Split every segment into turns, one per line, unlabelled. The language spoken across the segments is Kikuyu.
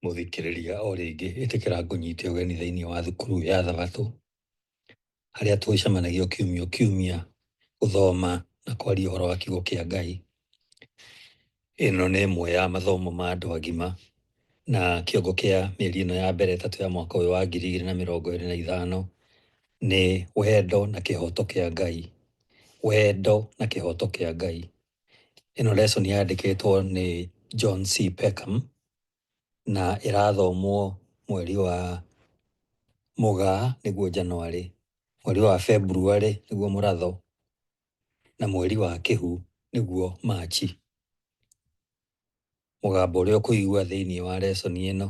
Mũthikĩrĩria o rĩngĩ ĩtĩkĩra ngũnyite ũgeni thĩinĩ wa thukuru ya Thabatũ, harĩa tũcemanagia o kiumia o kiumia gũthoma na kwaria ũhoro wa kiugo kĩa Ngai. Ĩno nĩ ĩmwe ya mathomo ma andũ agima na kĩongo kĩa mĩeri ĩno ya mbere ĩtatũ ya mwaka ũyũ wa 2025 nĩ wendo na kĩhoto kĩa Ngai. Wendo na kĩhoto kĩa Ngai. Ĩno lesson yandĩkĩtwo nĩ John C. Peckham na ĩrathomwo mweri wa Mũgaa nĩguo Januarĩ, mweri wa Februarĩ nĩguo Mũratho, na mweri wa Kĩhu nĩguo Machi. Mũgambo ũrĩa ũkũigua thĩinĩ wa lesson ĩno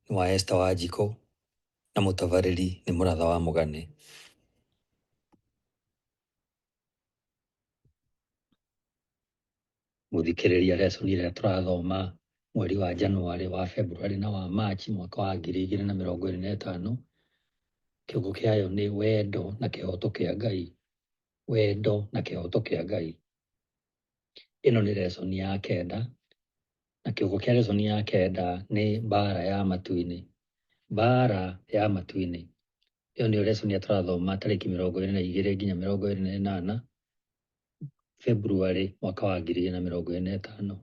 nĩ wa Esther Wanjikũ na mũtabarĩri nĩ Mũratha wa Mũgane. Mũthikĩrĩria lesson ĩrĩa tũrathoma mweri wa Januarĩ, wa Februarĩ na wa Machi mwaka wa 2025, kĩongo kĩayo nĩ wendo na kĩhoto kĩa Ngai. Wendo na kĩhoto kĩa Ngai. Ĩno nĩ lesson ya kenda, na kĩongo kĩa lesson ya kenda nĩ mbara ya matu-inĩ. Mbara ya matu-inĩ. Ĩyo nĩyo lesson ĩrĩa tũrathoma tarĩki 22 nginya 28 Februarĩ mwaka wa 2025.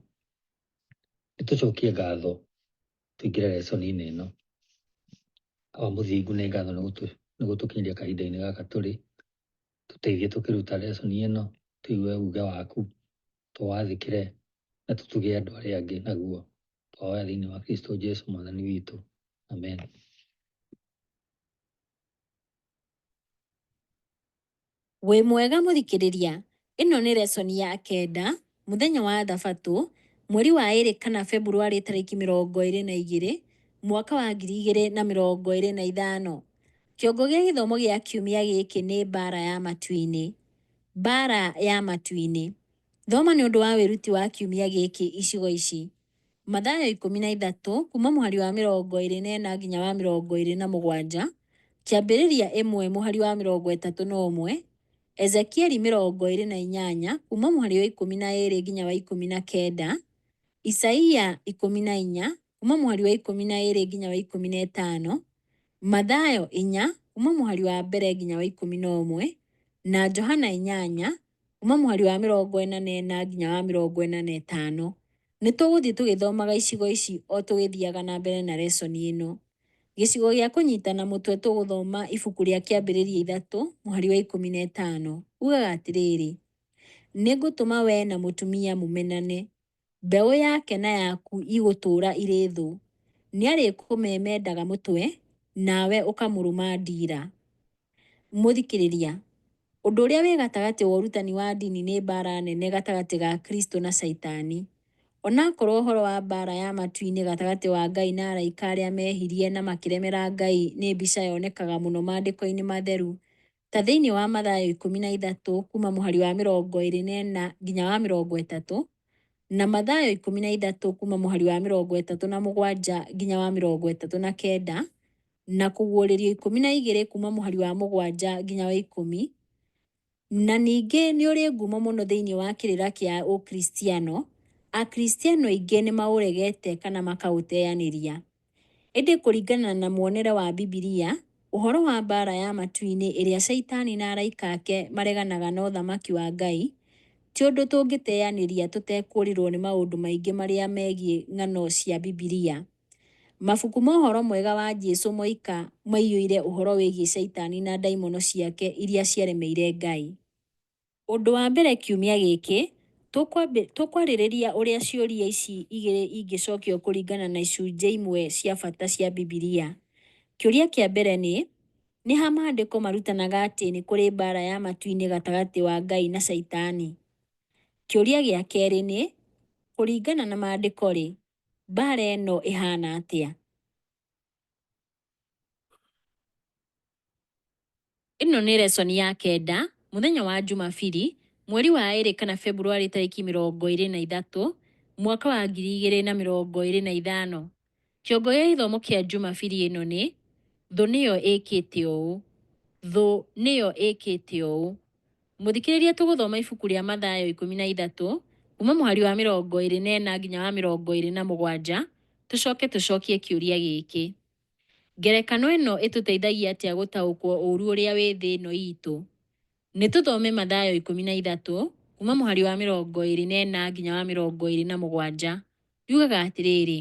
Nĩ tũcokie ngatho tũingĩre lesson-inĩ ĩno. Awa Mũthingu nĩ ngatho nĩ gũtũkinyĩria kahinda-inĩ gaka tũrĩ. Tũteithie tũkĩruta lesson ĩno, tũigue uge waku, tũwathĩkĩre na tũtuge andũ arĩa angĩ naguo. Twahoya thĩinĩ wa Kristo Jesu mwathani witũ. Amen.
Wĩ mwega mũthikĩrĩria, ĩno nĩ lesson ya kenda, mũthenya wa thabatũ, mweri wa ĩrĩ kana Februarĩ tarĩki 22, mwaka wa 2025. Kĩongo gĩa gĩthomo gĩa kiumia gĩkĩ nĩ mbara ya matu-inĩ. Mbara ya matu-inĩ. Thoma nĩ ũndũ wa wĩruti wa kiumia gĩkĩ icigo ici. Mathayo 13 kuma mũhari wa 24 nginya wa 27, Kĩambĩrĩria 1 mũhari wa 31, Ezekieli 28 kuma mũhari wa 12 nginya wa 19, Isaia 14 kuma mũhari wa 12 nginya wa 15, Mathayo 4 kuma mũhari wa mbere nginya wa 11, na Johana 8 kuma mũhari wa 44 nginya wa 45. Nĩ tũgũthiĩ tũgĩthomaga icigo ici o tũgĩthiaga na mbere na lesson ĩno. Gĩcigo gĩa kũnyitana mũtwe tũgũthoma ibuku rĩa Kĩambĩrĩria 3 mũhari wa 15. Ugaga atĩrĩrĩ, nĩngũtũma wee na mũtumia mũmenane, mbeũ yake na yaku igũtũũra irĩ thũ. Nĩarĩkũmemendaga mũtwe, nawe ũkamũrũma ndiira. Mũthikĩrĩria, ũndũ ũrĩa wĩ gatagatĩ wa ũrutani wa ndini nĩ mbaara nene gatagatĩ ga Kristo na Caitani. Onakorwo ũhoro wa mbaara ya matu-inĩ gatagatĩ wa Ngai na araika arĩa mehirie na makĩremera Ngai nĩ mbica yonekaga mũno maandĩko-inĩ matheru, ta thĩinĩ wa Mathayo 13 kuma mũhari wa 24 nginya wa 30, na Mathayo 13 kuma mũhari wa 37 nginya wa 39, na Kũguũrĩrio 12 kuma mũhari wa 7 nginya wa 10, na ningĩ nĩ ũrĩ ngumo mũno thĩinĩ wa kĩrĩra kĩa Ũkristiano, Akristiano aingĩ nĩ maũregete kana makaũteanĩria. Ĩndĩ kũringana na muonere wa Bibilia, ũhoro wa mbaara ya matu-inĩ ĩrĩa Shaitani na araika ake mareganaga na Ũthamaki wa Ngai, ti ũndũ tũngĩteanĩria tũtekũũrĩrũo nĩ maũndũ maingĩ marĩa megiĩ ng'ano cia Bibilia. Mabuku ma Ũhoro Mwega wa Jesu moika maiyũire ũhoro wĩgiĩ Shaitani na ndaimono ciake iria ciaremeire Ngai. Ũndũ wa mbere kiumia gĩkĩ, tũkwarĩrĩria ũrĩa ciũria ici igĩrĩ ingĩcokio kũringana na icunjĩ imwe cia bata cia Bibilia. Kĩũria kĩa mbere nĩ, Nĩ ha Maandĩko marutanaga atĩ nĩ kũrĩ mbaara ya matu-inĩ gatagatĩ wa Ngai na Shaitani? Kĩũria gĩa kerĩ nĩ, Kũringana na Maandĩko-rĩ, mbaara ĩno ĩhaana atĩa? Ĩno nĩ lesson ya kenda, mũthenya wa Jumabiri, mweri wa ĩrĩ kana Februarĩ tarĩki 23, mwaka wa 2025. Kĩongo gĩa gĩthomo kĩa Jumabiri ĩno nĩ, Thũ nĩyo ĩkĩte ũũ. Thũ nĩyo ĩkĩte ũũ. Mũthikĩrĩria tũgũthoma ibuku rĩa Mathayo 13, kuma mũhari wa 24 nginya wa 27, Tũcoke tũcokie kĩũria gĩkĩ. Ngerekano ĩno ĩtũteithagia atĩa gũtaũkwo ũũru ũrĩa wĩ thĩ ĩno itũ? Nĩ tũthome Mathayo 13 kuma mũhari wa 24 nginya wa 27. Yugaga atĩrĩrĩ,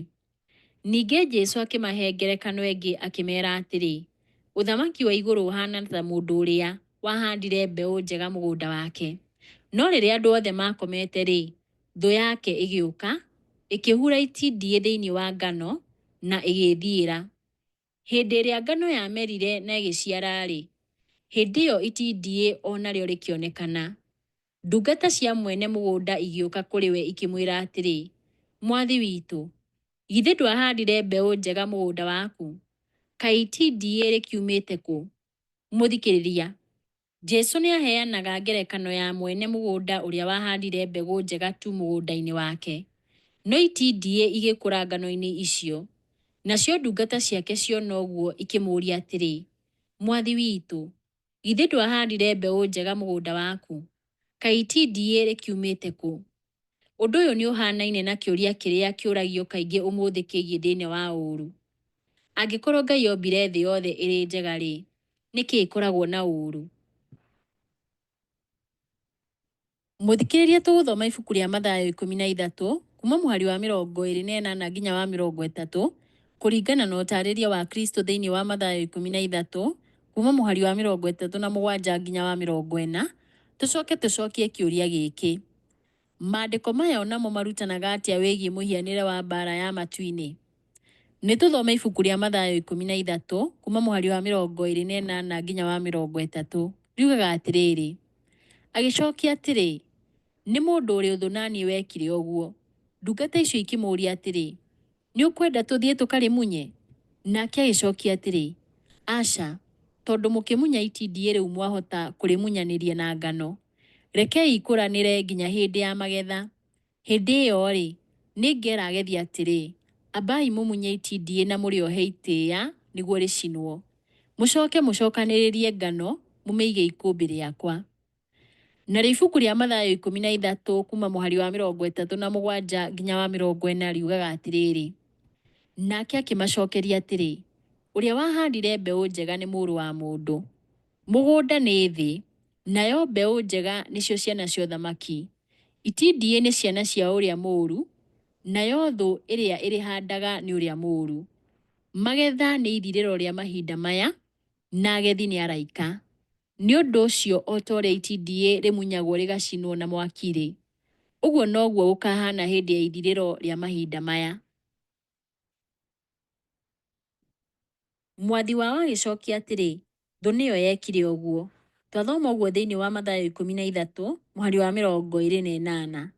ningĩ Jesu akĩmahe ngerekano ĩngĩ akĩmeera atĩrĩ, ũthamaki wa igũrũ ũhaana ta mũndũ ũrĩa wahandire mbeũ njega mũgũnda wake. No rĩrĩa andũ othe maakomete-rĩ, thũ yake ĩgĩũka, ĩkĩhura itindiĩ thĩinĩ wa ngano, na ĩgĩĩthiĩra. Hĩndĩ ĩrĩa ngano yamerire na ĩgĩciara-rĩ, hĩndĩ ĩyo itindiĩ o narĩo rĩkĩonekana. Ndungata cia mwene mũgũnda igĩũka kũrĩ we ikĩmwĩra atĩrĩ, Mwathi witũ, githĩ ndwahandire mbeũ njega mũgũnda waku? Kaĩ itindiĩ rĩkiumĩte kũ? Mũthikĩrĩria, Jesu nĩ aheanaga ngerekano ya mwene mũgũnda ũrĩa wahandire mbegũ njega tu mũgũnda-inĩ wake. No itindiĩ igĩkũra ngano-inĩ icio. Nacio ndungata ciake ciona ũguo ikĩmũũria atĩrĩ, Mwathi witũ, githĩ ndwahandire mbeũ njega mũgũnda waku? Kaĩ itindiĩ rĩkiumĩte kũ? Ũndũ ũyũ nĩ ũhaanaine na kĩũria kĩrĩa kĩũragio kaingĩ ũmũthĩ kĩgiĩ thĩna wa ũũru. Angĩkorũo Ngai ombire thĩ yothe ĩrĩ njega-rĩ, nĩkĩ ĩkoragwo na ũũru? Mũthikĩrĩria tũgũthoma ibuku rĩa Mathayo 13 kuma mũhari wa 28 nginya wa 30 kũringana na ũtaarĩria wa Kristo thĩinĩ wa Mathayo 13 kuma mũhari wa 37 nginya wa 40, tũcoke tũcokie kĩũria gĩkĩ. Maandĩko maya o namo marutanaga atĩa wĩgiĩ mũhianĩre wa mbaara ya matu-inĩ? Nĩ tũthome ibuku rĩa Mathayo 13 kuma mũhari wa 28 nginya wa 30. Riugaga atĩrĩrĩ, agĩcokia atĩrĩ, nĩ mũndũ ũrĩ ũthũ na niĩ wekire ũguo. Ndungata icio ikĩmũũria atĩrĩ, nĩ ũkwenda tũthiĩ tũkarĩmunye? Nake agĩcokia atĩrĩ, aca, tondũ mũkĩmunya itindiĩ rĩu mwahota kũrĩmunyanĩria na ngano. Rekei ikũranĩre nginya hĩndĩ ya magetha. Hĩndĩ ĩyo-rĩ, nĩngera agethi atĩrĩ, ambai mũmunye itindiĩ na mũrĩohe itĩĩa nĩguo rĩcinwo. Mũcoke mũcokanĩrĩrie ngano mũmĩige ikũmbĩ rĩakwa. Narĩo ibuku rĩa Mathayo 13 kuma mũhari wa 37 nginya wa 40 riugaga atĩrĩrĩ, nake akĩmacokeria atĩrĩ, ũrĩa wahandire mbeũ njega nĩ mũrũ wa mũndũ. Mũgũnda nĩ thĩ, nayo mbeũ njega nĩcio ciana cia ũthamaki. Itindiĩ nĩ ciana cia ũrĩa mũũru, nayo thũ ĩrĩa ĩrĩhandaga nĩ ũrĩa mũũru. Magetha nĩ ithirĩro rĩa mahinda maya, na agethi nĩ araika. Nĩ ũndũ ũcio o ta ũrĩa itindiĩ rĩmunyagwo rĩgacinwo na mwaki-rĩ, ũguo noguo gũkahaana hĩndĩ ya ithirĩro rĩa mahinda maya. Mwathi wao agĩcokia atĩrĩ, thũ nĩyo yekire ũguo. Twathoma ũguo thĩinĩ wa Mathayo 13 mũhari wa 28.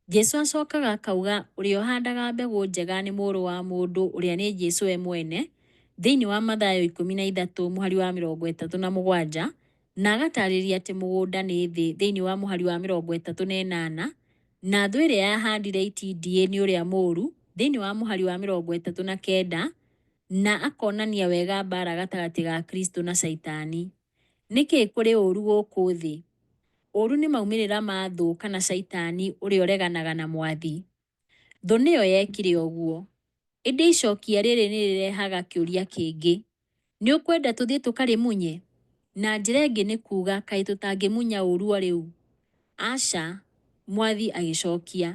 Jesu acokaga akauga ũrĩa ũhandaga mbegũ njega nĩ mũrũ wa mũndũ ũrĩa nĩ Jesu we mwene thĩinĩ wa Mathayo 13 mũhari wa 37 na agatarĩria atĩ mũgũnda nĩ thĩ thĩinĩ wa mũhari wa 38 na thũ ĩrĩa yahandire itindiĩ nĩ ũrĩa mũũru thĩinĩ wa mũhari wa 39 na akonania wega mbaara gatagatĩ ga Kristo na Caitani. Nĩkĩ kũrĩ ũũru gũkũ thĩ? Ũũru nĩ maumĩrĩra ma thũ kana Caitani ũrĩa ũreganaga na Mwathi. Thũ nĩyo yekire ũguo. Ĩndĩ icokia rĩrĩ nĩ rĩrehaga kĩũria kĩngĩ. Nĩ ũkwenda tũthiĩ tũkarĩmunye? Na njĩra ĩngĩ nĩ kuuga kaĩ tũtangĩmunya ũũru o rĩu? Aca, Mwathi agĩcokia,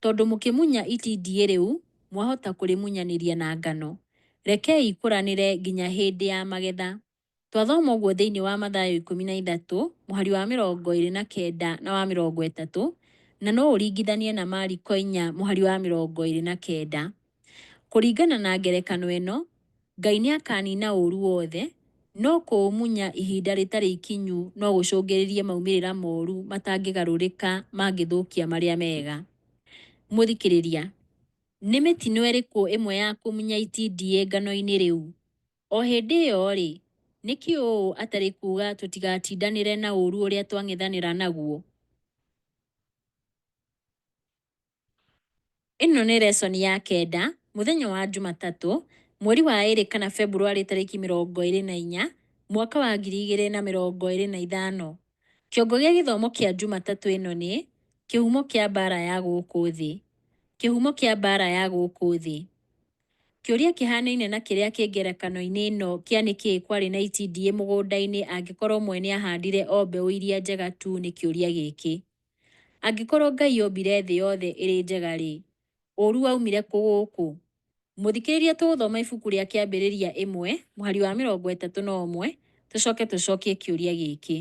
tondũ mũkĩmunya itindiĩ rĩu mwahota kũrĩmunyanĩria na ngano. Rekei ikũranĩre nginya hĩndĩ ya magetha. Twathoma ũguo thĩinĩ wa Mathayo 13 mũhari wa 29 na wa 30 na no ũringithanie na Mariko 4 mũhari wa 29. Kũringana na ngerekano ĩno, Ngai nĩ akaaniina ũũru wothe, no kũũmunya ihinda rĩtarĩ ikinyu no gũcũngĩrĩrie maumĩrĩra moru matangĩgarũrĩka mangĩthũkia marĩa mega. Mũthikĩrĩria, nĩ mĩtino ĩrĩkũ ĩmwe ya kũmunya itindiĩ ngano-inĩ rĩu? O hĩndĩ ĩyo-rĩ, nĩkĩ ũũ atarĩ kuuga tũtigatindanĩre na ũũru ũrĩa twang'ethanĩra naguo? Ĩno nĩ lesson ya kenda, mũthenya wa Jumatatũ, mweri wa ĩrĩ kana Februarĩ tarĩki 24, mwaka wa 2025. Kĩongo gĩa gĩthomo kĩa Jumatatũ ĩno nĩ, kĩhumo kĩa mbaara ya gũkũ thĩ. Kĩhumo kĩa mbaara ya gũkũ thĩ. Kĩũria kĩhanaine na kĩrĩa kĩ ngerekano-inĩ ĩno kĩa nĩkĩĩ kwarĩ na itindiĩ mũgũnda-inĩ angĩkorwo mwene ahandire o mbeũ iria njega tu nĩ kĩũria gĩkĩ, Angĩkorwo Ngai ombire thĩ yothe ĩrĩ njega-rĩ, ũũru waumire kũ gũkũ? Mũthikĩrĩria tũgũthoma ibuku rĩa Kĩambĩrĩria ĩmwe mũhari wa 31 tũcoke tũcokie kĩũria gĩkĩ.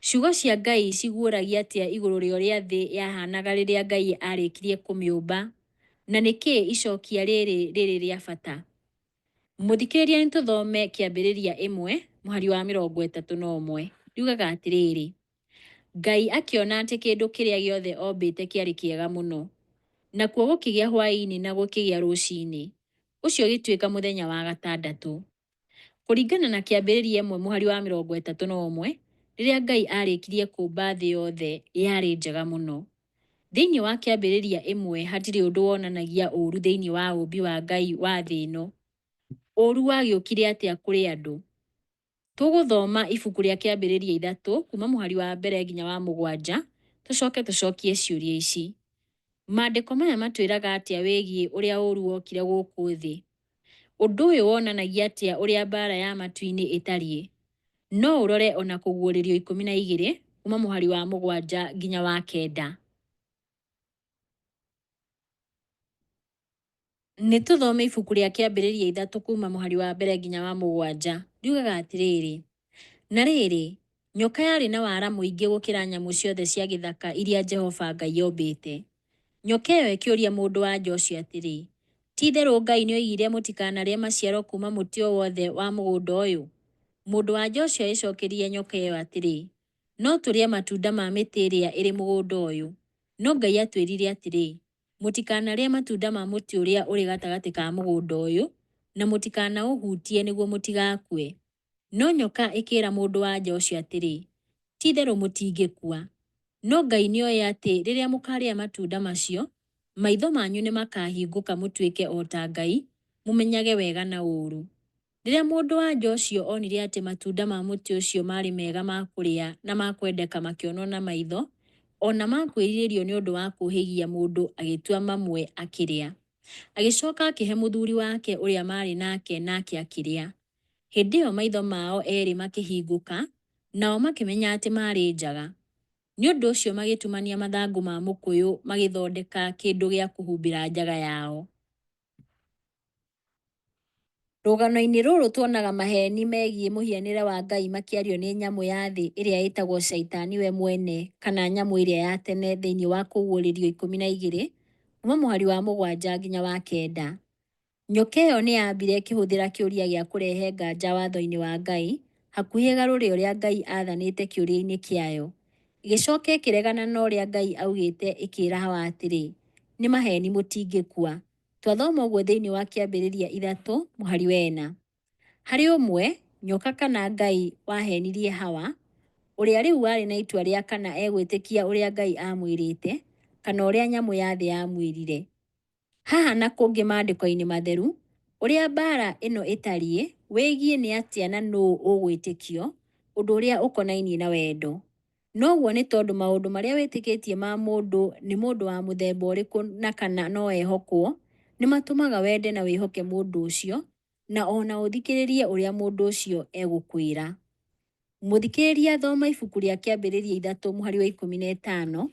Ciugo cia Ngai ciguũragia atĩa igũrũ rĩa ũrĩa thĩ yahanaga rĩrĩa Ngai aarĩkirie kũmĩũmba, na nĩkĩ icokia rĩrĩ rĩrĩ rĩa bata? Mũthikĩrĩria nĩ tũthome Kĩambĩrĩria ĩmwe mũhari wa 31. Riugaga atĩrĩrĩ, Ngai akĩona atĩ kĩndũ kĩrĩa gĩothe ombĩte kĩarĩ kĩega mũno. Nakuo gũkĩgĩa hwaĩ-inĩ na gũkĩgĩa rũcinĩ. Ũcio ũgĩtuĩka mũthenya wa gatandatũ. Kũringana na Kĩambĩrĩria ĩmwe mũhari wa 31, rĩrĩa Ngai aarĩkirie kũũmba thĩ yothe, yarĩ njega mũno. Thĩinĩ wa Kĩambĩrĩria ĩmwe hatirĩ ũndũ wonanagia ũũru thĩinĩ wa ũũmbi wa Ngai wa thĩ ĩno. Ũũru wagĩũkire atĩa kũrĩ andũ? Tũgũthoma ibuku rĩa Kĩambĩrĩria ithatũ kuuma mũhari wa mbere nginya wa mũgwanja, tũcoke tũcokie ciũria ici. Maandĩko maya matwĩraga atĩa wĩgiĩ ũrĩa ũũru wokire gũkũ thĩ? Ũndũ ũyũ wonanagia atĩa ũrĩa mbaara ya matu-inĩ ĩtariĩ? No ũrore o na Kũguũrĩrio 12 kuuma mũhari wa mũgwanja nginya wa kenda. Nĩ tũthome ibuku rĩa Kĩambĩrĩria ithatũ kuuma mũhari wa mbere nginya wa mũgwanja. Riugaga atĩrĩrĩ, Na rĩrĩ, nyoka yarĩ na wara mũingĩ gũkĩra nyamũ ciothe cia gĩthaka iria Jehova Ngai ombĩte. Nyoka ĩyo ĩkĩũria mũndũ-wa-nja ũcio atĩrĩ, Ti-itherũ Ngai nĩoigire mũtikanarĩe maciaro kuuma mũtĩ o wothe wa mũgũnda ũyũ? Mũndũ-wa-nja ũcio agĩcookeria nyoka ĩyo atĩrĩ, No tũrĩe matunda ma mĩtĩ ĩrĩa ĩrĩ mũgũnda ũyũ, no Ngai aatwĩrire atĩrĩ, 'Mũtikanarĩe matunda ma mũtĩ ũrĩa ũrĩ gatagatĩ ka mũgũnda ũyũ, na mũtikanaũhutie nĩguo mũtigakue. No nyoka ĩkĩĩra mũndũ-wa-nja ũcio atĩrĩ, Ti-itherũ mũtingĩkua. No Ngai nĩoĩ atĩ rĩrĩa mũkaarĩa matunda macio, maitho manyu nĩmakahingũka mũtuĩke o ta Ngai, mũmenyage wega na ũũru. Rĩrĩa mũndũ-wa-nja ũcio onire atĩ matunda ma mũtĩ ũcio maarĩ mega ma kũrĩa na ma kwendeka makĩonwo na maitho, o na ma kwĩrirĩrio nĩ ũndũ wa kũũhĩgia mũndũ, agĩtua mamwe akĩrĩa. Agĩcoka akĩhe mũthuri wake ũrĩa maarĩ nake, nake akĩrĩa. Hĩndĩ ĩyo maitho mao eerĩ makĩhingũka, nao makĩmenya atĩ maarĩ njaga. Nĩ ũndũ ũcio magĩtumania mathangũ ma mũkũyũ magĩthondeka kĩndũ gĩa kũhumbĩra njaga yao. Rũgano-inĩ rũrũ tuonaga maheeni megiĩ mũhianĩre wa Ngai makĩario nĩ nyamũ ya thĩ ĩrĩa ĩtagwo Shaitani we mwene kana nyamũ ĩrĩa ya tene thĩinĩ wa Kũguũrĩrio 12 kuuma mũhari wa mũgwanja nginya wa kenda. Nyoka ĩyo nĩ yambire ĩkĩhũthĩra kĩũria gĩa kũrehe nganja watho-inĩ wa Ngai, hakuhĩ ĩgarũre ũrĩa Ngai aathanĩte kĩũria-inĩ kĩayo. Ĩgĩcoka ĩkĩregana na ũrĩa Ngai augĩte ĩkĩĩra Hawa atĩrĩ, Nĩ maheeni mũtingĩkua. Twathoma ũguo thĩinĩ wa Kĩambĩrĩria ithatũ mũhari wa ĩna. Harĩ ũmwe, nyoka kana Ngai waheenirie Hawa, ũrĩa rĩu warĩ na itua rĩa kana egwĩtĩkia ũrĩa Ngai aamwĩrĩte kana ũrĩa nyamũ ya thĩ yamwĩrire. Haha na kũngĩ maandĩko-inĩ matheru, ũrĩa mbaara ĩno ĩtariĩ, wĩgiĩ nĩ atĩa na nũũ ũgwĩtĩkio, ũndũ ũrĩa ũkonainie na wendo. Noguo nĩ tondũ maũndũ marĩa wĩtĩkĩtie ma mũndũ nĩ mũndũ wa mũthemba ũrĩkũ na kana no ehokwo, nĩ matũmaga wende na wĩhoke mũndũ ũcio, na o na ũthikĩrĩrie ũrĩa mũndũ ũcio egũkwĩra. Mũthikĩrĩria thoma ibuku rĩa Kĩambĩrĩria ithatũ mũhari wa 15,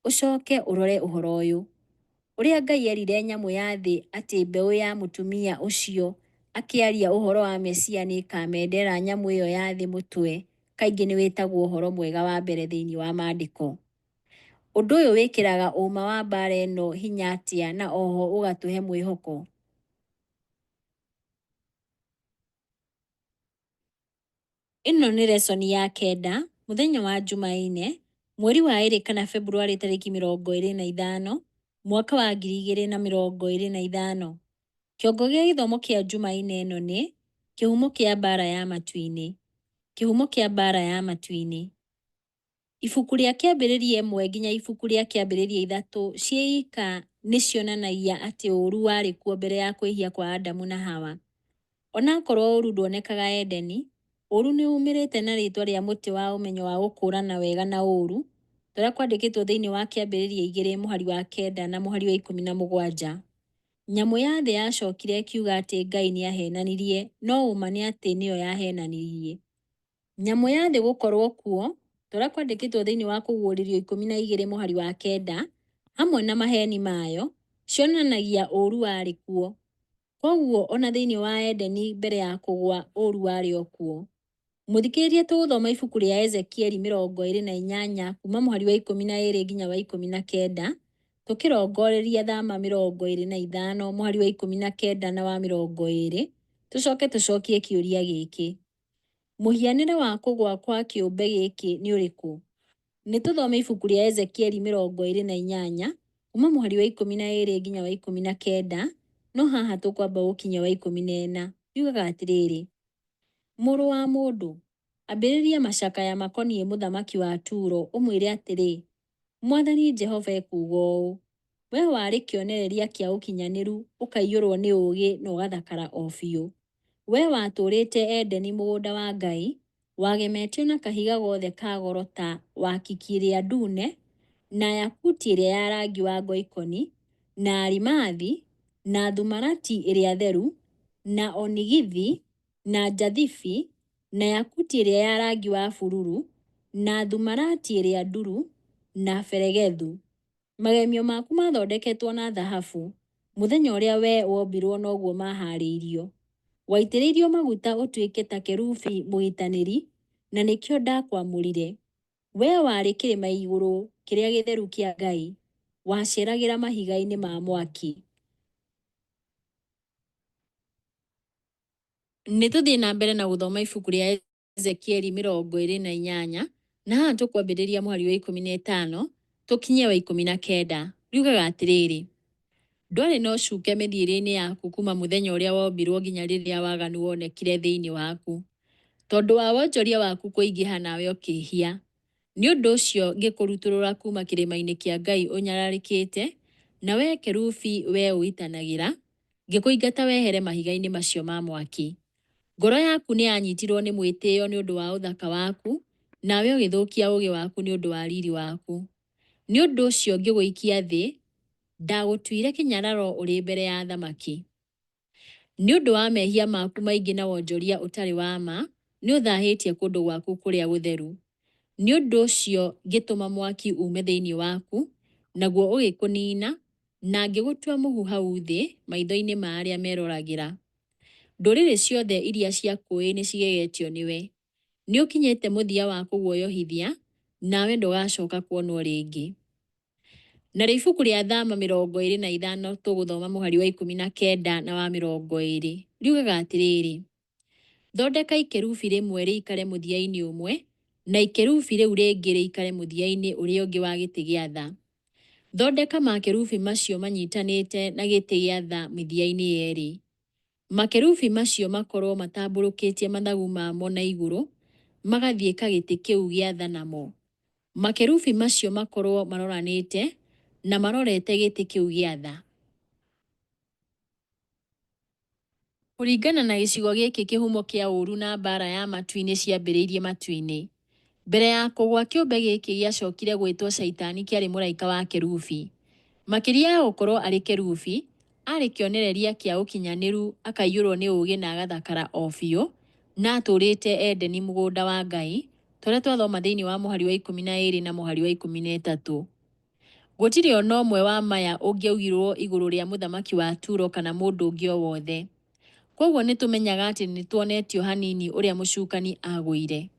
ũcoke ũrore ũhoro ũyũ. Ũrĩa Ngai eerire nyamũ ya thĩ atĩ mbeũ ya mũtumia ũcio akĩaria ũhoro wa Mesia nĩ ĩkaamendera nyamũ ĩyo ya thĩ mũtwe kaingĩ nĩ wĩtagwo ũhoro mwega wa mbere thĩinĩ wa Maandĩko. Ũndũ ũyũ wĩkĩraga ũũma wa mbaara ĩno hinya atĩa na oho ũgatũhe mwĩhoko? Ĩno nĩ resoni ya kenda, mũthenya wa Jumaine, mweri wa ĩrĩ kana Februarĩ tarĩki 25, mwaka wa 2025. Kĩongo gĩa gĩthomo kĩa Jumaine ĩno nĩ, Kĩhumo kĩa mbaara ya matu-inĩ. Kĩhumo kĩa mbaara ya matu-inĩ. Ibuku rĩa Kĩambĩrĩria ĩmwe nginya ibuku rĩa Kĩambĩrĩria ithatũ ciĩ ika nĩ cionanagia atĩ ũũru warĩ kuo mbere ya kwĩhia kwa Adamu na Hawa. O na akorũo ũũru ndwonekaga Edeni, ũũru nĩ uumĩrĩte na rĩĩtwa rĩa mũtĩ wa ũmenyo wa gũkũũrana wega na ũũru, ta ũrĩa kwandĩkĩtwo thĩinĩ wa Kĩambĩrĩria igĩrĩ mũhari wa kenda na mũhari wa 17. Nyamũ ya thĩ yacokire ĩkiuga atĩ Ngai nĩ ahenanirie, no ũma nĩ atĩ nĩyo yahenanirie. Nyamũ ya thĩ gũkorũo kuo, ta ũrĩa kwandĩkĩtwo thĩinĩ wa Kũguũrĩrio 12 mũhari wa 9, hamwe na maheeni mayo, cionanagia ũũru warĩ kuo. Kwoguo o na thĩinĩ wa Edeni mbere ya kũgwa, ũũru warĩ o kuo. Mũthikĩrĩria tũgũthoma ibuku rĩa Ezekieli 28 kuuma mũhari wa 12 nginya wa 19, tũkĩrongoreria Thama 25 mũhari wa 19 na wa 20, tũcoke tũcokie kĩũria gĩkĩ. Mũhianĩre wa kũgũa kwa kĩũmbe gĩkĩ nĩ ũrĩkũ? Nĩ tũthome ibuku rĩa Ezekieli 28 kuuma mũhari wa 12 nginya wa 19, no haha tũkwamba gũkinya wa 14. Riugaga atĩrĩrĩ, Mũrũ wa mũndũ, ambĩrĩria macakaya makoniĩ mũthamaki wa Turo, ũmwĩre atĩrĩ, 'Mwathani Jehova ekuuga ũũ, Wee warĩ kĩonereria kĩa ũkinyanĩru, ũkaiyũrũo nĩ ũũgĩ na ũgathakara o biũ. Wee watũũrĩte Edeni mũgũnda wa Ngai, wagemetio na kahiga gothe ka goro ta wakiki ĩrĩa ndune, na yakuti ĩrĩa ya rangi wa ngoikoni, na arimathi, na thumarati ĩrĩa theru, na onigithi, na njathibi, na yakuti ĩrĩa ya rangi wa bururu, na thumarati ĩrĩa nduru, na beregethu. Magemio maku maathondeketwo na thahabu, mũthenya ũrĩa wee wombirwo noguo maahaarĩirio. Waitĩrĩirio maguta ũtuĩke ta kerubi mũgitanĩri, na nĩkĩo ndakwamũrire. Wee warĩ kĩrĩma igũrũ kĩrĩa gĩtheru kĩa Ngai, waceeragĩra mahiga-inĩ ma mwaki. Nĩ tũthiĩ na mbere na gũthoma ibuku rĩa Ezekieli 28, na haha tũkwambĩrĩria mũhari wa 15 tũkinye wa 19. Riugaga atĩrĩrĩ, Ndwarĩ na ũcuke mĩthiĩre-inĩ yaku kuuma mũthenya ũrĩa wombirũo nginya rĩrĩa waganu wonekire thĩinĩ waku. Tondũ wa wonjoria waku kũingĩha nawe ũkĩĩhia. Nĩ ũndũ ũcio ngĩkũrutũrũra kuuma kĩrĩma-inĩ kĩa Ngai ũnyararĩkĩte, na wee kerubi wee ũgitanagĩra, ngĩkũingata wehere mahiga-inĩ macio ma mwaki. Ngoro yaku nĩ yanyitirũo nĩ mwĩtĩo nĩ ũndũ wa ũthaka waku, nawe ũgĩthũkia ũũgĩ waku nĩ ũndũ wa riri waku. Nĩ ũndũ ũcio ngĩgũikia thĩ, ndagũtuire kĩnyararo ũrĩ mbere ya athamaki. Nĩ ũndũ wa mehia maku maingĩ na wonjoria ũtarĩ wa ma, nĩ ũthahĩtie kũndũ gwaku kũrĩa gũtheru. Nĩ ũndũ ũcio ngĩtũma mwaki uume thĩinĩ waku, naguo ũgĩkũniina, na ngĩgũtua mũhu hau thĩ maitho-inĩ ma arĩa meroragĩra. Ndũrĩrĩ ciothe iria ciakũũĩ nĩcigegetio nĩwe. Nĩũkinyĩte mũthia wa kũguoyohithia, nawe ndũgacoka kuonwo rĩngĩ. Narĩo ibuku rĩa Thama 25 tũgũthoma mũhari wa 19 na wa 20. Riugaga atĩrĩrĩ, Thondeka ikerubi rĩmwe rĩikare mũthia-inĩ ũmwe, na ikerubi rĩu rĩngĩ rĩikare mũthia-inĩ ũrĩa ũngĩ wa gĩtĩ gĩa tha. Thondeka makerubi macio manyitanĩte na gĩtĩ gĩa tha mĩthia-inĩ yerĩ. Makerubi macio makorũo matambũrũkĩtie mathagu mamo na igũrũ, magathiĩka gĩtĩ kĩu gĩa tha namo. Makerubi macio makorũo maroranĩte, na marorete gĩtĩ kĩu gĩa tha. Kũringana na gĩcigo gĩkĩ kĩhumo kĩa ũũru na mbaara ya matu-inĩ ciambĩrĩirie matu-inĩ. Mbere ya kũgwa kĩũmbe gĩkĩ gĩacokire gwĩtwo Shaitani kĩarĩ mũraika wa kerubi. Makĩria ya gũkorũo arĩ kerubi, aarĩ kĩonereria kĩa ũkinyanĩru akaiyũrũo nĩ ũũgĩ na agathakara o biũ, na atũũrĩte Edeni mũgũnda wa Ngai, ta ũrĩa twathoma thĩinĩ wa mũhari wa 12 na mũhari wa 13. Gũtirĩ o na ũmwe wa maya ũngĩaugirũo igũrũ rĩa mũthamaki wa Turo kana mũndũ ũngĩ o wothe. Kwoguo nĩ tũmenyaga atĩ nĩ tuonetio hanini ũrĩa mũcukani aagũire.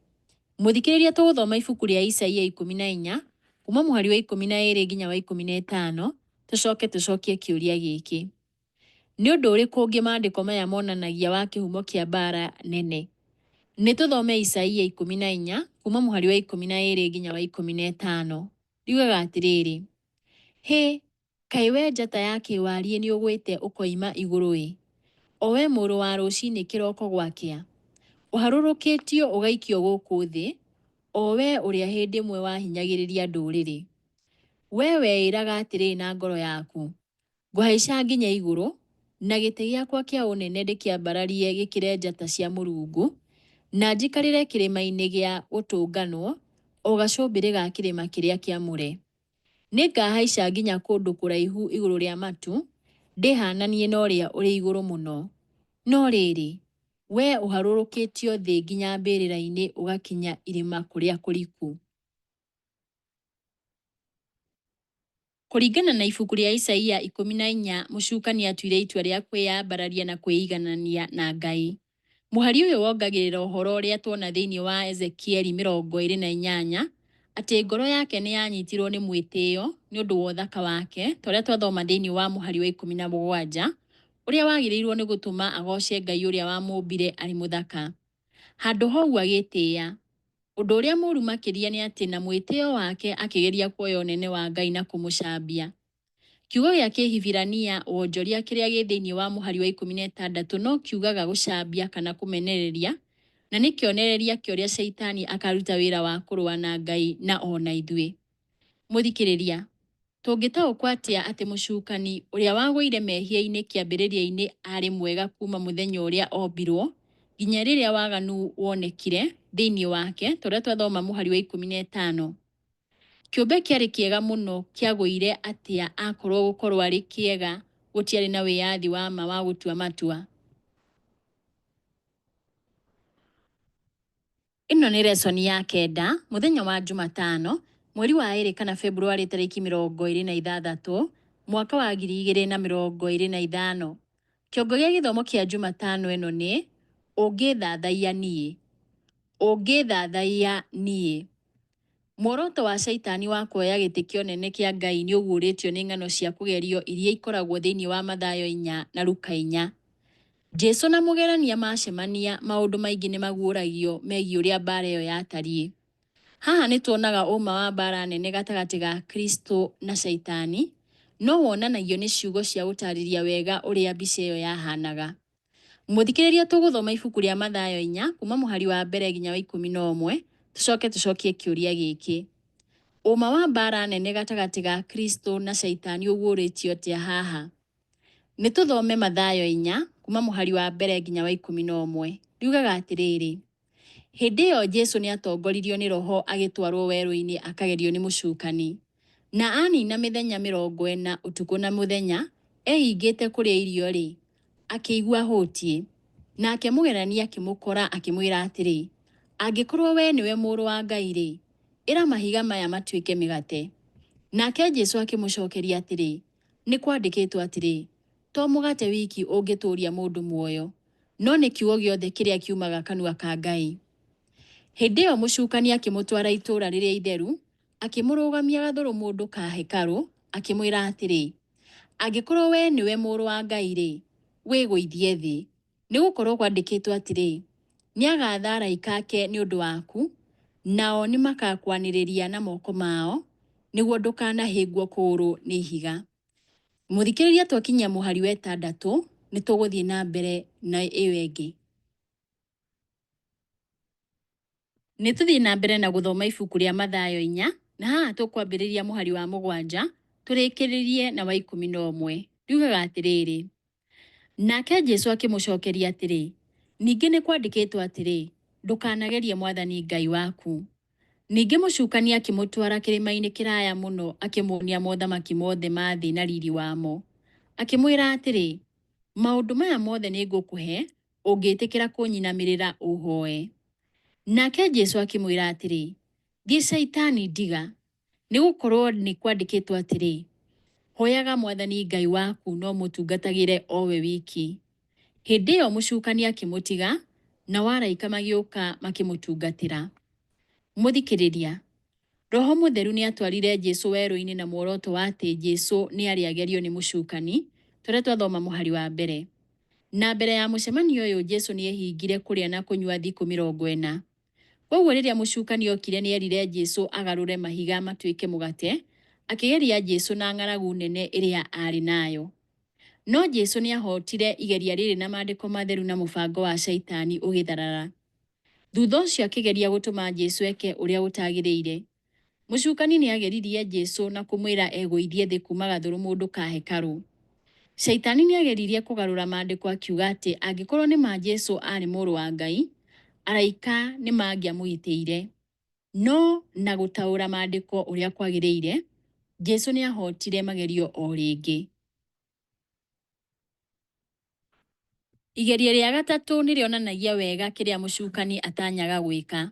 Mũthikĩrĩria tũgũthoma ibuku rĩa Isaia 14, kuuma mũhari wa 12 nginya wa 15, tũcoke tũcokie kĩũria gĩkĩ. Nĩ ũndũ ũrĩkũ ũngĩ maandĩko maya monanagia wa kĩhumo kĩa mbaara nene? Nĩ tũthome Isaia 14, kuuma mũhari wa 12 nginya wa 15. Riugaga atĩrĩrĩ, Hĩ, kaĩ wee njata ya kĩwariĩ nĩũgwĩte ũkoima igũrũ-ĩ, o wee mũrũ wa rũcinĩ kĩroko gwakĩa! Ũharũrũkĩtio ũgaikio gũkũ thĩ, o wee ũrĩa hĩndĩ ĩmwe wahinyagĩrĩria ndũrĩrĩ. Wee weĩraga atĩrĩ na ngoro yaku, Ngũhaica nginye igũrũ, na gĩtĩ gĩakwa kĩa ũnene ndĩkĩambararie gĩkĩre njata cia Mũrungu, na njikarĩre kĩrĩma-inĩ gĩa gũtũnganwo, o gacũmbĩrĩ ga kĩrĩma kĩrĩa kĩamũre. Nĩngahaica nginya kũndũ kũraihu igũrũ rĩa matu, Ndĩhaananie na Ũrĩa-ũrĩ-Igũrũ-Mũno. No rĩrĩ, wee ũharũrũkĩtio thĩ nginya mbĩrĩra-inĩ, ũgakinya irima kũrĩa kũriku. Kũringana na ibuku rĩa Isaia 14, mũcukani atuire itua rĩa kwĩyambararia na kwĩiganania na Ngai. Mũhari ũyũ wongagĩrĩra ũhoro ũrĩa tuona thĩinĩ wa Ezekieli 28, atĩ ngoro yake nĩ yanyitirũo nĩ mwĩtĩo nĩ ũndũ wa ũthaka wake, ta ũrĩa twathoma thĩinĩ wa mũhari wa 17, ũrĩa wagĩrĩirũo nĩ gũtũma agooce Ngai ũrĩa wamũmbire arĩ mũthaka. Handũ ha ũguo agĩĩtĩĩa. Ũndũ ũrĩa mũũru makĩria nĩ atĩ na mwĩtĩo wake akĩgeria kuoya ũnene wa Ngai na kũmũcambia. Kiugo gĩa Kĩhibirania wonjoria kĩrĩa gĩ thĩinĩ wa mũhari wa 16 no kiugaga gũcambia kana kũmenereria, na nĩ kĩonereria kĩa ũrĩa Shaitani akaruta wĩra wa kũrũa na Ngai na o na ithuĩ. Mũthikĩrĩria, tũngĩtaũkwo atĩa atĩ mũcukani, ũrĩa wagũire mehia-inĩ kĩambĩrĩria-inĩ aarĩ mwega kuuma mũthenya ũrĩa ombirũo nginya rĩrĩa waganu wonekire thĩinĩ wake, ta ũrĩa twathoma mũhari wa 15? Kĩũmbe kĩarĩ kĩega mũno kĩagũire atĩa akorũo gũkorũo arĩ kĩega gũtiarĩ na wĩyathi wa ma wa gũtua matua? Ĩno nĩ resoni ya kenda, mũthenya wa Njumatano, mweri wa ĩrĩ kana Februarĩ tarĩki 26, mwaka wa 2025. Kĩongo gĩa gĩthomo kĩa Njumatano ĩno nĩ, Ũngĩthathaiya Niĩ. Ũngĩthathaiya Niĩ. Muoroto wa Shaitani wa kuoya gĩtĩ kĩa ũnene kĩa Ngai nĩ ũguũrĩtio nĩ ng'ano cia kũgerio iria ikoragwo thĩinĩ wa Mathayo 4 na Luka 4. Jesu na mũgerania macemania, maũndũ maingĩ nĩ maguũragio megiĩ ũrĩa mbaara ĩyo yatariĩ. Haha nĩ tuonaga ũũma wa mbaara nene gatagatĩ ga Kristo na Shaitani, no wonanagio nĩ ciugo cia gũtaarĩria wega ũrĩa mbica ĩyo yahaanaga. Mũthikĩrĩria tũgũthoma ibuku rĩa Mathayo 4 kuuma mũhari wa mbere nginya wa 11, tũcoke tũcokie kĩũria gĩkĩ. Ũũma wa mbaara nene gatagatĩ ga Kristo na Shaitani ũguũrĩtio atĩa haha? Nĩ tũthome Mathayo 4 kuuma mũhari wa mbere nginya wa 11. Riugaga atĩrĩrĩ, Hĩndĩ ĩyo Jesu nĩ aatongoririo nĩ roho agĩtwarũo werũ-inĩ akagerio nĩ Mũcukani. Na aanina mĩthenya 40 ũtukũ na mũthenya ehingĩte kũrĩa irio-rĩ, akĩigua ahũtiĩ. Nake mũgerania akĩmũkora akĩmwĩra atĩrĩ, Angĩkorũo wee nĩwe Mũrũ wa Ngai-rĩ, ĩra mahiga maya matuĩke mĩgate. Nake Jesu akĩmũcokeria atĩrĩ, Nĩ kwandĩkĩtwo atĩrĩ, 'To mũgate wiki ũngĩtũũria mũndũ muoyo, no nĩ kiugo gĩothe kĩrĩa kiumaga kanua ka Ngai. Hĩndĩ ĩyo mũcukani akĩmũtwara itũũra rĩrĩa itheru, akĩmũrũgamia gathũrũmũndũ ka hekarũ, akĩmwĩra atĩrĩ, Angĩkorũo wee nĩwe Mũrũ wa Ngai-rĩ, wĩgũithie thĩ, nĩ gũkorũo kwandĩkĩtwo atĩrĩ, 'Nĩagaatha araika ake nĩ ũndũ waku, nao nĩmakakwanĩrĩria na moko mao, nĩguo ndũkanahĩngwo kũgũrũ nĩ ihiga. Mũthikĩrĩria twakinyia mũhari wa ĩtandatũ, nĩ tũgũthiĩ na mbere na ĩyo ĩngĩ. Nĩ tũthiĩ na mbere na gũthoma ibuku rĩa Mathayo 4, na haha tũkwambĩrĩria mũhari wa 7 tũrĩkĩrĩrie na wa 11. Riugaga atĩrĩrĩ, Nake Jesu akĩmũcokeria atĩrĩ, Ningĩ nĩ kwandĩkĩtwo atĩrĩ, 'Ndũkanagerie Mwathani Ngai waku. Ningĩ mũcukani akĩmũtwara kĩrĩma-inĩ kĩraya mũno akĩmuonia mothamaki mothe ma thĩ na riri wamo. Akĩmwĩra atĩrĩ, Maũndũ maya mothe nĩngũkũhe ũngĩĩtĩkĩra kũnyinamĩrĩra ũũhooe. Nake Jesu akĩmwĩra atĩrĩ, Thiĩ Shaitani, ndiga, nĩ gũkorũo nĩ kwandĩkĩtwo atĩrĩ, 'Hoyaga Mwathani Ngai waku na ũmũtungatagĩre o we wiki. Hĩndĩ ĩyo mũcukani akĩmũtiga, nao araika magĩũka makĩmũtungatĩra. Mũthikĩrĩria, Roho Mũtheru nĩ atwarire Jesu werũ-inĩ na muoroto wa atĩ Jesu nĩ arĩagerio nĩ mũcukani, ta ũrĩa twathoma mũhari wa mbere. Na mbere ya mũcemanio ũyũ Jesu nĩ ehingire kũrĩa na kũnyua thikũ 40. Kwoguo rĩrĩa mũcukani okire nĩ erire Jesu agarũre mahiga matuĩke mũgate, akĩgeria Jesu na ng'aragu nene ĩrĩa aarĩ nayo. No Jesu nĩ ahootire igeria rĩrĩ na mandĩko matheru na mũbango wa Shaitani ũgĩtharara. Thutha ũcio akĩgeria gũtũma Jesu eke ũrĩa ũtagĩrĩire. Mũcukani nĩ ageririe Jesu na kũmwĩra egũithie thĩ kuuma gathũrũmũndũ ka hekarũ. Shaitani nĩ ageririe kũgarũra mandĩko akiuga atĩ angĩkorũo nĩ ma Jesu aarĩ Mũrũ wa Ngai, araika nĩ mangĩamũgitĩire. No na gũtaũra mandĩko ũrĩa kwagĩrĩire, Jesu nĩ ahootire magerio o rĩngĩ. Igeria rĩa gatatũ nĩ rĩonanagia wega kĩrĩa mũcukani atanyaga gwĩka.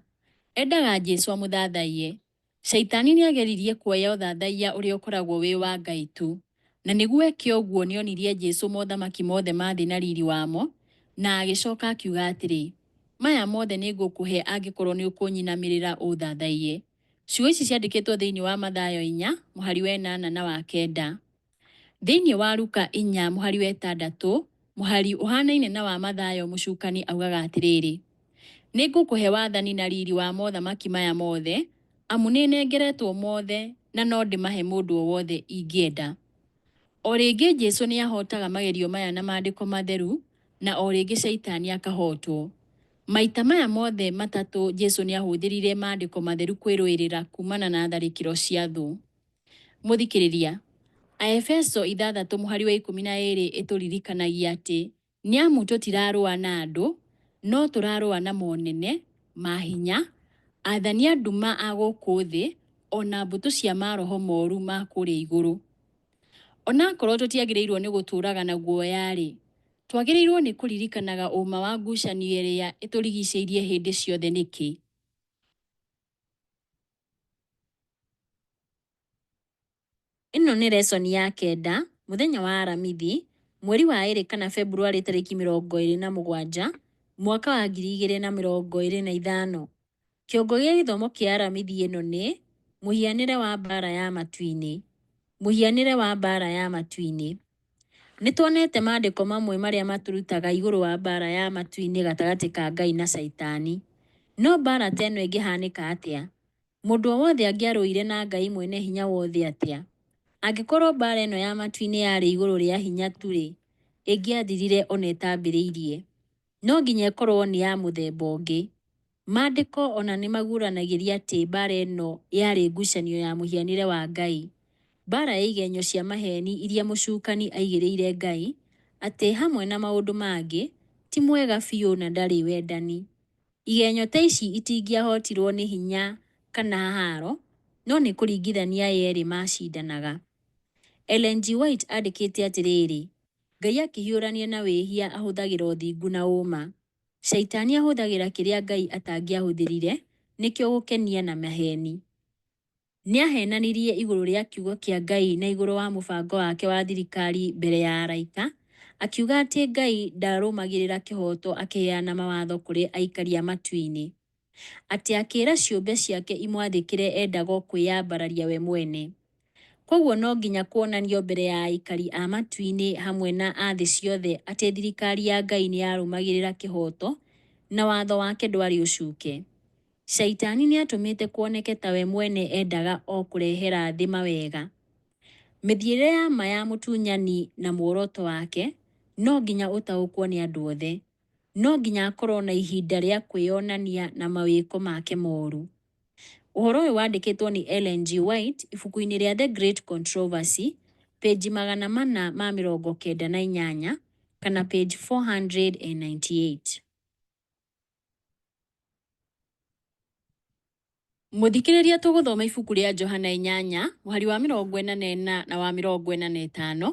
Endaga Jesu amũthathaiye. Shaitani nĩ ageririe kuoya ũthathaiya ũrĩa ũkoragwo wĩ wa Ngai tu. Na nĩguo eke ũguo nĩ onirie Jesu mothamaki mothe ma thĩ na riri wamo, na agĩcoka akiuga atĩrĩ, Maya mothe nĩngũkũhe angĩkorũo nĩ ũkũnyinamĩrĩra ũũthathaiye. Ciugo ici ciandĩkĩtwo thĩinĩ wa Mathayo inya, mũhari wa ĩnana na wa kenda. Thĩinĩ wa Luka inya mũhari wa ĩtandatũ, mũhari ũhanaine na wa Mathayo mũcukani augaga atĩrĩrĩ, Nĩngũkũhe wathani na riri wa mothamaki maya mothe, amu nĩnengeretwo mothe, na no ndĩmahe mũndũ o wothe ingĩenda. O rĩngĩ Jesu nĩ ahootaga magerio maya na mandĩko matheru, na o rĩngĩ Shaitani akahootwo. Maita maya mothe matatũ Jesu nĩ ahũthĩrire mandĩko matheru kwĩrũĩrĩra kumana na tharĩkĩro cia thũ. Mũthikĩrĩria, Aefeso ithathatũ mũhari wa 12 ĩtũririkanagia atĩ nĩ amu tũtirarũa na andũ, no tũrarũa na monene, mahinya, athani a nduma a gũkũ thĩ, o na mbũtũ cia maroho moru ma kũrĩa igũrũ. Onakorwo tũtiagĩrĩirwo nĩ gũtũũraga na guoya-rĩ, twagĩrĩirwo nĩ kũririkanaga ũma wa ngucanio ĩrĩa ĩtũrigicĩirie hĩndĩ ciothe nĩkĩ? Ĩno nĩ lesson ya kenda, mũthenya wa Aramithi, mweri wa ĩrĩ kana Februarĩ tarĩki 27, mwaka wa 2025. Kĩongo gĩa gĩthomo kĩa Aramithi ĩno nĩ, Mũhianĩre wa mbaara ya matu-inĩ. Mũhianĩre wa mbaara ya matu-inĩ. Nĩ tuonete maandĩko mamwe marĩa matũrutaga igũrũ wa mbaara ya matu-inĩ gatagatĩ ka Ngai na Caitani. No mbaara ta ĩno ĩngĩhanĩka atĩa? Mũndũ o wothe angĩarũire na Ngai mwene hinya wothe atĩa? Angĩkorũo mbaara ĩno ya matu-inĩ yarĩ igũrũ rĩa hinya tu-rĩ, ĩngĩathirire o na ĩtambĩrĩirie. No nginya ĩkorũo nĩ ya mũthemba ũngĩ. Maandĩko o na nĩ maguũranagĩria atĩ mbaara ĩno yarĩ ngucanio ya mũhianĩre wa Ngai. Mbaara ya igenyo cia maheeni iria mũcukani aigĩrĩire Ngai, atĩ hamwe na maũndũ mangĩ, ti mwega biũ na ndarĩ wendani. Igenyo ta ici itingĩahotirũo nĩ hinya kana haaro, no nĩ kũringithania aya erĩ maacindanaga. Ellen G. White andĩkĩte atĩrĩrĩ, Ngai akĩhiũrania na wĩhia ahũthagĩra ũthingu na ũũma. Shaitani ahũthagĩra kĩrĩa Ngai atangĩahũthĩrire, nĩkĩo gũkenia na maheeni. Nĩ aahenanirie igũrũ rĩa kiugo kĩa Ngai na igũrũ wa mũbango wake wa thirikari mbere ya araika, akiuga atĩ Ngai ndaarũmagĩrĩra kĩhooto akĩheana mawatho kũrĩ aikari a matu-inĩ. Atĩ akĩĩra ciũmbe ciake imwathĩkĩre endaga o kwĩyambararia we mwene. Kwoguo no nginya kuonanio mbere ya aikari a matu-inĩ hamwe na a thĩ ciothe atĩ thirikari ya Ngai nĩ yarũmagĩrĩra kĩhooto na watho wake ndwarĩ ũcuke. Shaitani nĩ atũmĩte kuoneke ta we mwene endaga o kũrehera thĩ mawega. Mĩthiĩre ya ma ya mũtunyani na muoroto wake no nginya ũtaũkwo nĩ andũ othe. No nginya akorũo na ihinda rĩa kwĩyonania na mawĩko make moru. Ũhoro ũyũ wandĩkĩtwo nĩ Ellen G. White ibuku-inĩ rĩa The Great Controversy, page 498 kana page 498. Mũthikĩrĩria tũgũthoma ibuku rĩa Johana inyanya mũhari wa 44 na wa 45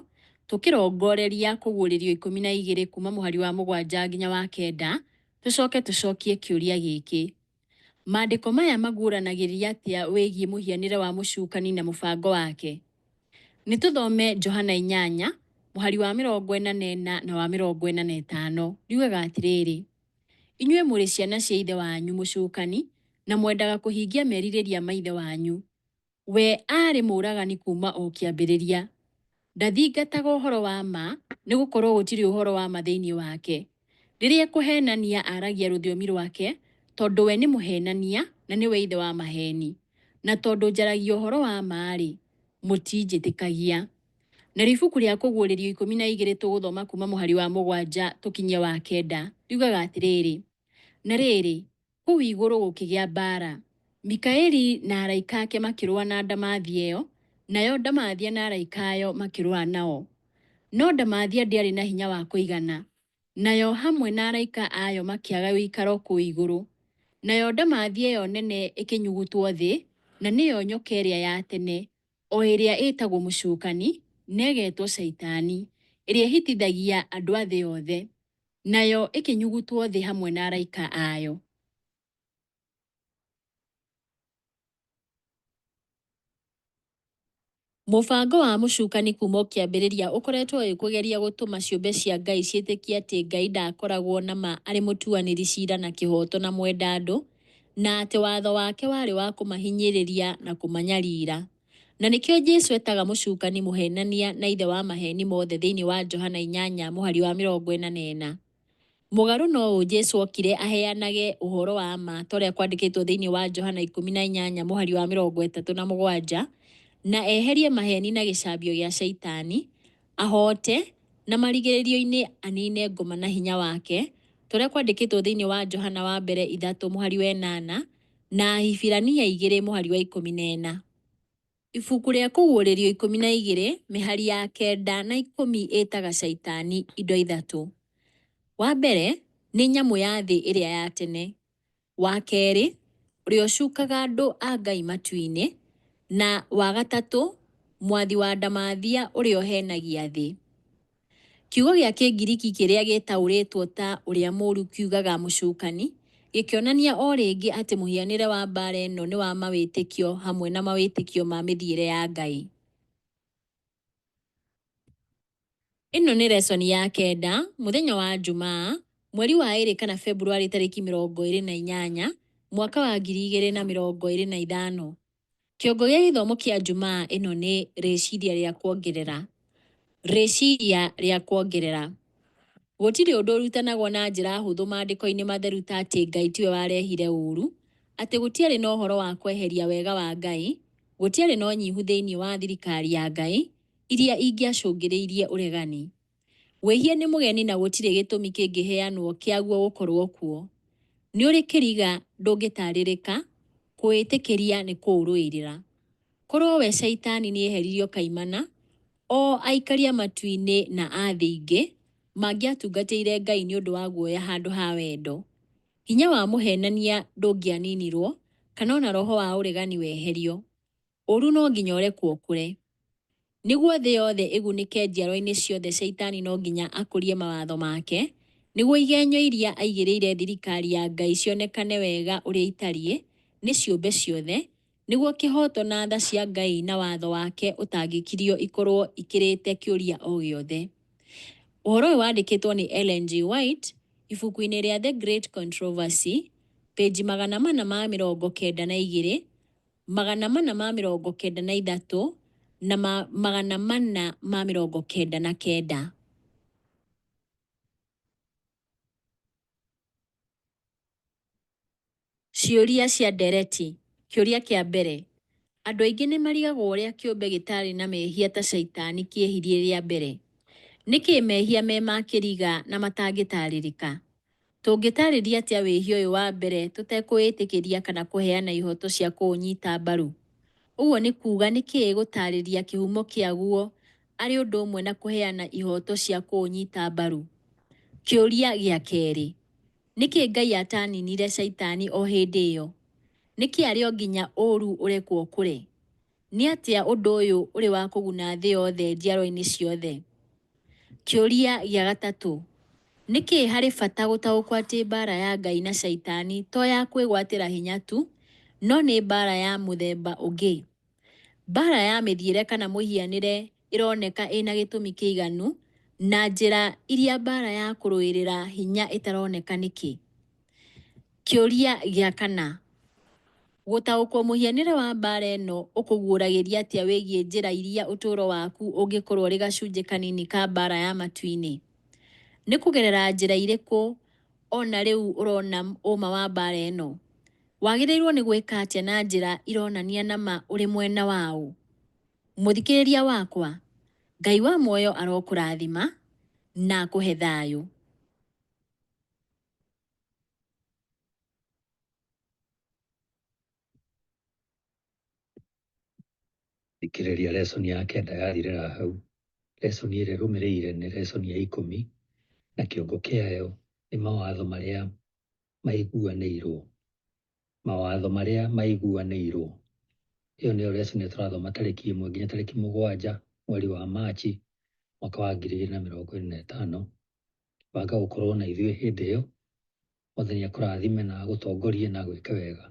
tũkĩrongoreria kũguũrĩrio 12 kuma mũhari wa mũgwanja nginya wa kenda tũcoke tũcokie kĩũria gĩkĩ. Maandĩko maya maguũranagĩria atĩa wĩgiĩ mũhianĩre wa mũcukani na mũbango wake? Nĩ tũthome Johana inyanya mũhari wa 44 na wa 45 riugaga atĩrĩrĩ, Inyuĩ mũrĩ ciana cia ithe wanyu mũcukani, na mwendaga kũhingia merirĩria ma ithe wanyu. We aarĩ mũũragani kuuma o kĩambĩrĩria. Ndathingataga ũhoro wa ma, nĩ gũkorũo gũtirĩ ũhoro wa ma thĩinĩ wake. Rĩrĩa ekũheenania aaragia rũthiomi rwake, tondũ we nĩ mũheenania na nĩwe ithe wa maheeni. Na tondũ njaragia ũhoro wa ma-rĩ, mũtinjĩtĩkagia. Narĩo ibuku rĩa Kũguũrĩrio 12 tũgũthoma kuuma mũhari wa mũgwanja tũkinye wa kenda, riugaga atĩrĩrĩ, Na rĩrĩ, kũu igũrũ gũkĩgĩa mbaara. Mikaeli na araika ake makĩrũa na ndamathia ĩyo, nayo ndamathia na araika ayo makĩrũa nao. No ndamathia ndĩarĩ na hinya wa kũigana, nayo hamwe na araika ayo makĩaga ũikaro kũu igũrũ. Nayo ndamathia ĩyo nene ĩkĩnyugutwo thĩ, na nĩyo nyoka ĩrĩa ya tene, o ĩrĩa ĩĩtagwo Mũcukani, na ĩgetwo Shaitani, ĩrĩa ĩhĩtithagia andũ a thĩ yothe. Nayo ĩkĩnyugutwo thĩ hamwe na araika ayo. Mũbango wa mũcukani kuuma o kĩambĩrĩria ũkoretwo wĩ kũgeria gũtũma ciũmbe cia Ngai ciĩtĩkie atĩ Ngai ndakoragwo na ma arĩ mũtuanĩri ciira na kĩhooto na mwendandũ, na atĩ watho wake warĩ wa kũmahinyĩrĩria na kũmanyarira. Na nĩkĩo Jesu etaga mũcukani mũheenania na ithe wa maheeni mothe thĩinĩ wa Johana inyanya mũhari wa 44. Mũgarũ na ũũ, Jesu okire aheanage ũhoro wa ma ta ũrĩa kwandĩkĩtwo thĩinĩ wa Johana 18 mũhari wa 37, na eherie maheeni na gĩcambio gĩa Shaitani, ahoote, na marigĩrĩrio-inĩ aniine ngoma na hinya wake, ta ũrĩa kwandĩkĩtwo thĩinĩ wa Johana wa mbere ithatũ mũhari wa ĩnana, na Ahibirania igĩrĩ mũhari wa 14. Ibuku rĩa Kũguũrĩrio 12 mĩhari ya kenda na ikũmi ĩtaga Shaitani indo ithatũ. Wa mbere, nĩ nyamũ ya thĩ ĩrĩa ya tene. Wa kerĩ, ũrĩa ũcukaga andũ a Ngai matu-inĩ. Na wa gatatũ, mwathi wa ndamathia ũrĩa ũhenagia thĩ. Kiugo gĩa Kĩngiriki kĩrĩa gĩtaũrĩtwo ta ũrĩa mũũru kiugaga mũcukani, gĩkĩonania o rĩngĩ atĩ mũhianĩre wa mbaara ĩno nĩ wa mawĩtĩkio hamwe na mawĩtĩkio ma mĩthiĩre ya Ngai. Ĩno nĩ lesson ya kenda, mũthenya wa Njumaa, mweri wa ĩrĩ kana Februarĩ tarĩki 28, mwaka wa 2025. Kĩongo gĩa gĩthomo kĩa Njumaa ĩno nĩ rĩciria rĩa kuongerera. Rĩciria rĩa kuongerera. Gũtirĩ ũndũ ũrutanagwo na njĩra hũthũ maandĩko-inĩ matheru ta atĩ Ngai tiwe warehire ũũru, atĩ gũtiarĩ na ũhoro wa kweheria wega wa Ngai, gũtiarĩ na ũnyihu thĩinĩ wa thirikari ya Ngai iria ingĩacũngĩrĩirie ũregani. Wĩhia nĩ mũgeni na gũtirĩ gĩtũmi kĩngĩheanwo kĩaguo gũkorwo kuo. Nĩ ũrĩ kĩriga ndũngĩtarĩrĩka, kũwĩtĩkĩria nĩ kũũrũĩrĩra. Korwo we Shaitani nĩeheririo kaimana, o aikaria matu-inĩ na a thĩ ingĩ mangĩatungatĩire Ngai nĩ ũndũ wa guoya handũ ha wendo. Hinya wa mũheenania ndũngĩaninirwo, kana o na roho wa ũregani weherio. Ũũru no nginya ũrekwo ũkũre. Nĩguo thĩ yothe ĩgunĩke njiarwa-inĩ ciothe Shaitani no nginya akũrie mawatho make, nĩguo igenyo iria aigĩrĩire thirikari ya Ngai cionekane wega ũrĩa itariĩ nĩ ciũmbe ciothe, nĩguo kĩhooto na tha cia Ngai na watho wake ũtangĩkirio ikorũo ikĩrĩte kĩũria o gĩothe. Ũhoro ũyũ wandĩkĩtwo nĩ Ellen G. White ibuku-inĩ rĩa The Great Controversy, pĩnji 492, 493 na 499. Ciũria cia ndereti Kĩũria kĩa mbere, Andũ aingĩ nĩ marigagwo ũrĩa kĩũmbe gĩtarĩ na mehia ta Shaitani kĩehirie rĩa mbere. Nĩkĩ mehia me ma kĩriga na matangĩtarĩrĩka? Tũngĩtarĩria atĩa wĩhia ũyũ wa mbere tũtekũwĩtĩkĩria kana kũheana ihooto cia kũũnyita mbaru? Ũguo nĩ kuuga nĩkĩ gũtaarĩria kĩhumo kĩaguo arĩ ũndũ ũmwe na kũheana ihooto cia kũũnyita mbaru? Kĩũria gĩa kerĩ, Nĩkĩ Ngai ataninire Shaitani o hĩndĩ ĩyo? Nĩkĩ arĩ o nginya ũũru ũrekwo ũkũre? Nĩ atĩa ũndũ ũyũ ũrĩ wa kũguna thĩ yothe njiarwa-inĩ ciothe? Kĩũria gĩa gatatũ, Nĩkĩ harĩ bata gũtaũkwo atĩ mbaara ya Ngai na Shaitani to ya kwĩgwatĩra hinya tu, no nĩ mbaara ya mũthemba ũngĩ? Mbaara ya mĩthiĩre kana mũhianĩre ĩroneka ĩna gĩtũmi kĩiganu na njĩra iria mbaara ya kũrũĩrĩra hinya ĩtaroneka nĩkĩ? Kĩũria gĩa kana, Gũtaũkwo mũhianĩre wa mbaara ĩno ũkũguũragĩria atĩa wĩgiĩ njĩra iria ũtũũro waku ũngĩkorũo ũrĩ gacunjĩ kanini ka mbaara ya matu-inĩ? Nĩ kũgerera njĩra irĩkũ o na rĩu ũrona ũũma wa mbaara ĩno? Wagĩrĩirũo nĩ gwĩka atĩa na njĩra ironania na ma ũrĩ mwena wa ũ? Mũthikĩrĩria wakwa, Ngai wa muoyo arokũrathima na akũhe thayũ.
Thikĩrĩria lesson ya kenda yathirĩra hau. Lesson ĩrĩa ĩrũmĩrĩire nĩ lesson ya ikũmi na kĩongo kĩayo nĩ mawatho marĩa maiguanĩirwo. Mawatho marĩa maiguanĩirwo. Ĩyo nĩyo lesson ĩrĩa tũrathoma tarĩki 1 nginya tarĩki 7 mweri wa Machi mwaka wa 2025. Banga gũkorwo na ithuĩ hĩndĩ ĩyo. Mwathani akũrathime na agũtongorie na agwĩke wega.